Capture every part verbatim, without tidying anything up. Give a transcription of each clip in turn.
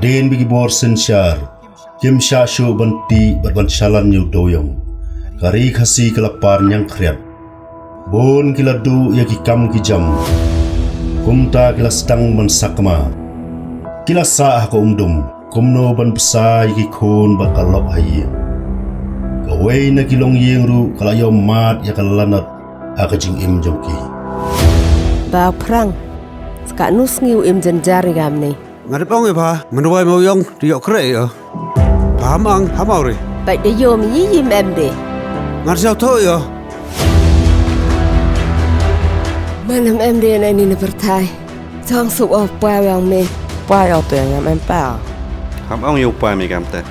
Hadien ba ki bor synshar kim shah shuh ban tih bad ban shalan ïa u dewïong, ka ri Khasi ka la par ñiangkhriat. Bun ki la duh ïa ki kam ki jam, kumta ki la sdang ban sakma. Ki la sah ha ka umdum kumno ban bsa ïa ki khun bad ka lok ha ïing. Kawei na ki longïing ruh ka la ïoh mad ïa ka lanot ha ka jingim jong ki. Ba Phrang, sa katno sngi u im jynjar ïa ka mynne? Nga dep ong ïa pha, mynta wai mo ïong, te ïoh kreh ïa. Pha ham ang, ham auri. Bad da ïoh me ïa im em de. Nga sñiaw thoh ïa. Man em em de na ini na pyrthai. Chong suk oh pa ïong me. Pa ïong te ngam em pa. Ham ong ïa u pa me kam te.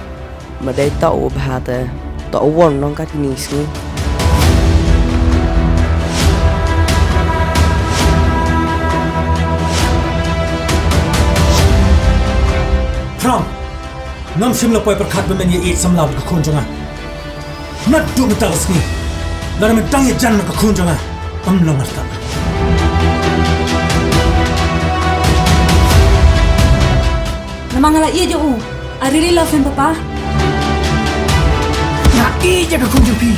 Ma dei to u bha te. To u won nong ka tini sngi. Phrang, ngam shym la poi pyrkhat ba men ïa ïeit samla bad ka khun jong nga. Naduh mynta ka sngi, lada men dang ïa jan bad ka khun jong nga, ym long artat. Namar nga la ïeit ïa u. I really love him, Papa. Nga ïeit ïa ka khun jong phi.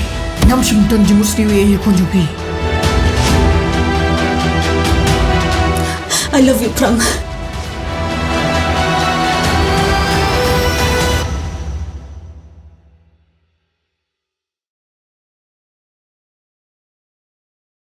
Ngam shym don jingmut sniew ïa ka khun jong phi. I love you, Phrang.